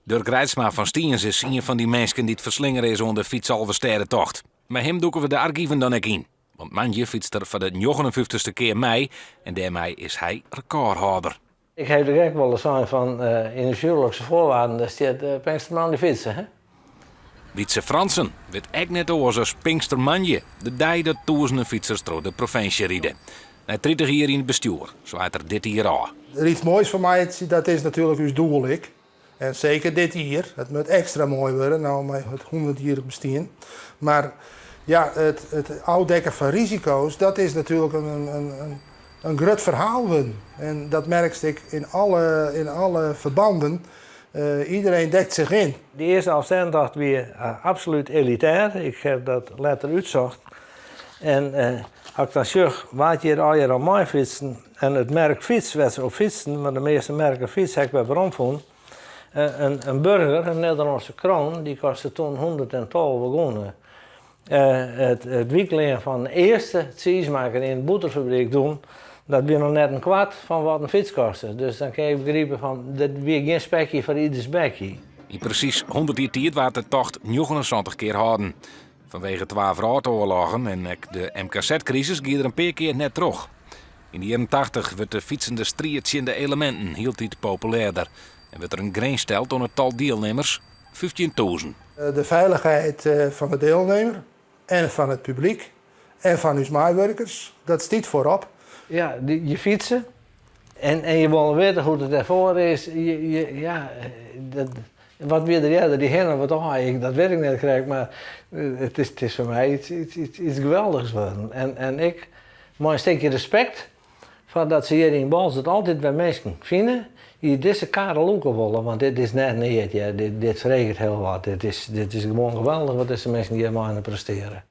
Durk Reitsma fan Stiens is ien fan dy minsken dy't ferslingere is oan de Fytsalvestêdetocht. Mei him dûke we de argiven dan ek yn. Want moandei fytst er foar de njoggenenfyftichste kear mei en dêrmei is hy rekôrhâlder. Ik ha der ek wolris sein fan yn de huwelijkse voorwaarden dêr stiet Pinkstermoandei fytse. Hè? Wietse Fransen wit ek net oars as Pinkstermoandei, de dei dat tûzenen fytsers troch de provinsje ride. Nei 30 jier yn it bestjoer swaait er dit jier ôf. Der iets moais fan meitsje, dat is natuerlik ús doel ek. En seker dit jier, it moat ekstra moai wurde, no mei it hûndertjierrich bestean. Mar ja, it ôfdekken fan risiko's, dat is natuerlik in grut ferhaal wurden. En dat merkst ek yn alle ferbanden. Iedereen dekt sich yn. De earste Alvestêdetocht wie absolút elitêr. Ik ha dat letter útsocht. En as ik dan sjoch wa't hjir allegear al meifytsten en it merk fyts wêr't se op fytsten, want de measte merken fyts ha ik wer weromfûn. In Burger, in Nederlânske kroon, dy koste toen 112 gûne. It wyklean fan de earste tsiismakker yn it bûterfabryk toen, dat wie noch net in kwart fan wat in fyts koste. Dus dan kin je begripe fan, dit wie gjin spekje foar ieders bekje. Yn presys 100 jier tiid waard de tocht 79 kear hâlden. Fanwege twa wrâldoarloggen en ek de MKZ-krisis gie er in pear kear net troch. Yn de jierren tachtich wurdt de fytsende striid tsjin de eleminten hieltyd populêrder en wurdt der in grins steld oan it tal dielnimmers, 15.000. De feilichheid fan de dielnimmer en fan it publyk en fan ús meiwurkers, dat stiet foarop. Ja, je fytse en je wolle witte hoe't it dêrfoar is. Je, ja, dat, wat wie der earder, dy hin of it aai? Dat wit ik net krekt, mar it is foar my iets geweldichs wurden. En ek mei in stikje respekt foar dat se hjir yn Boalsert altyd wer minsken fine dy't dizze karre lûke wolle, want dit is net neat, hear. Dit freget hiel wat. Dit is gewoan geweldich wat dizze minsken hjir mei prestearje.